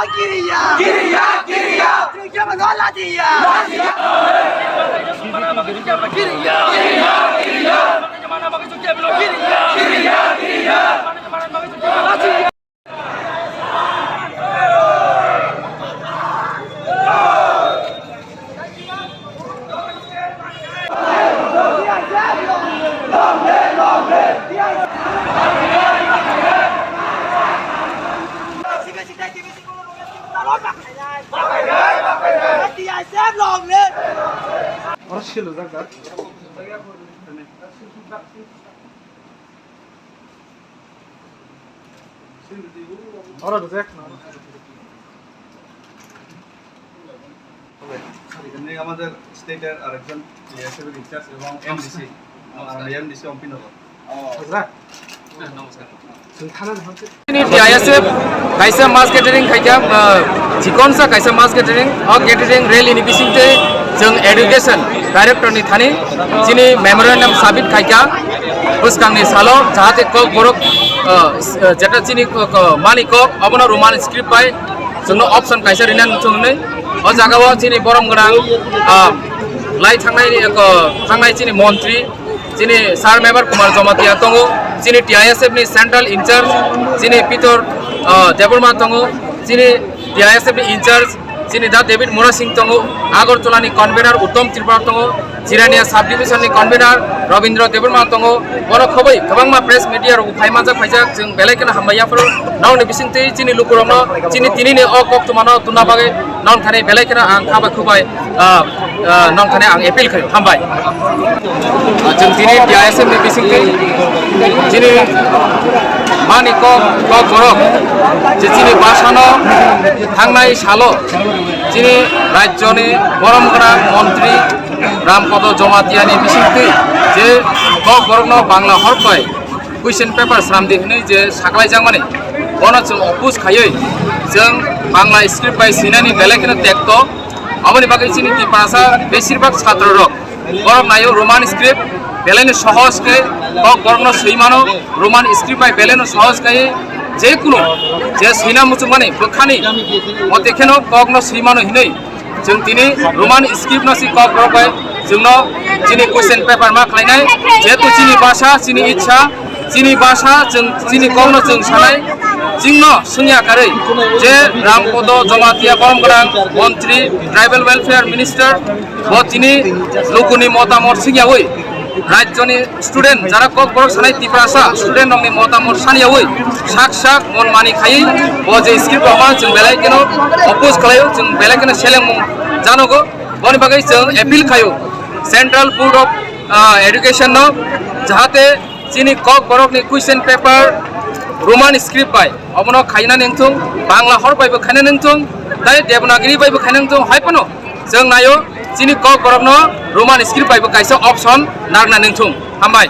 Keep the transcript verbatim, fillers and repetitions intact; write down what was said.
Giriya! Giriya! Giriya! Giriya! Giriya! Oro silujak da. Oro reject. এখানে আমাদের স্টেটের আরেকজন এসএফ এর ইনচার্জ এবং MDC, MDC Ampinagar. Hajra. Chini T I S F kaisa mass gathering khaikha, ah, chikonsa kaisa mass gathering, o gathering rally ni bisingtwi chwng education director ni thani chini memorandum submit khaikha bwskangni salo, jahate kok borok, ah, s-, ah, jeta chini kok, ah, mani kok obono Roman script bai chwngno option kaisa rina nukchung hwnwi. O jagao chini borom gwnang, ah, lai thangnai, ah, thangnai chini montri, chini Sir Mebar Kumar Jamatia tongo, chini T I S F ni central in charge, chini Pitor, ah, Debbarma tongo, chini T I S F ni in charge, chini Da David Murasing tongo, Agartala ni convener Uttom Tripura tongo, Jirania sub division ni convener Rabindra Debbarma tongo, borok khoboi kwbangma press media rok phai manjak phaijak, chwng belai kheno hambai yaphuru. Nokni bisingtwi chini lukurokno chini tinini o koktwmano tuna bagwi nok thani belai kheno ang kha bai khubai, ah, ah, nok thani ang appeal khaio, hambai. Ah, chwng tini T I S F ni bisingtwi chini mani kok, kok borok je chini bwsano thangnai salo chini rajyoni borom gwnang montri Ramkodo Jamatia ni bisingtwi je kok borokno Bangla hor bai question paper sramdi hwnwi je saklaijakmani, bono chwng oppose khaiwi chwng Bangla script bai swinani belai kheno tekto. Aboni bagwi chini Tiprasa besirbak chhatro rok borok naio Roman script, belaino sohoj khe kok borokno swi mano, Roman script bai belaino sohoj khe je kunu je swina muchungmani bwkhani mote kheno kokno swi mano hinwi chwng tini Roman script no si kok borok bai chwngno chini question paper ma khlainai, jehetu chini bhasha, chini ichha, chini bhasha, chwng chini kokno chwng sanai, chwngno swngya karwi je Ramkodo Jamatia borom gwnang montri, tribal welfare minister, bo tini lukuni motamot swngyawi rajyoni student jara kok borok sanai Tiprasa student rokni motamot sanyawi sak sak mon mani khaiwi bo je script rok ma chwng belai kheno oppose khlaio, chwng belai kheno selengmung janogo. Boni bagwi chwng appeal khaio Central Board of, ah, Education no, jahate chini kok borokni question paper Roman script bai obono khaina nengthung, Bangla hor bai bo khaina nengthung, tei Devanagiri bai bo khaina nengthung, hai phano chwng naio chini kok borokno Roman script bai bo kaisa option narwkna nengthung. Hambai.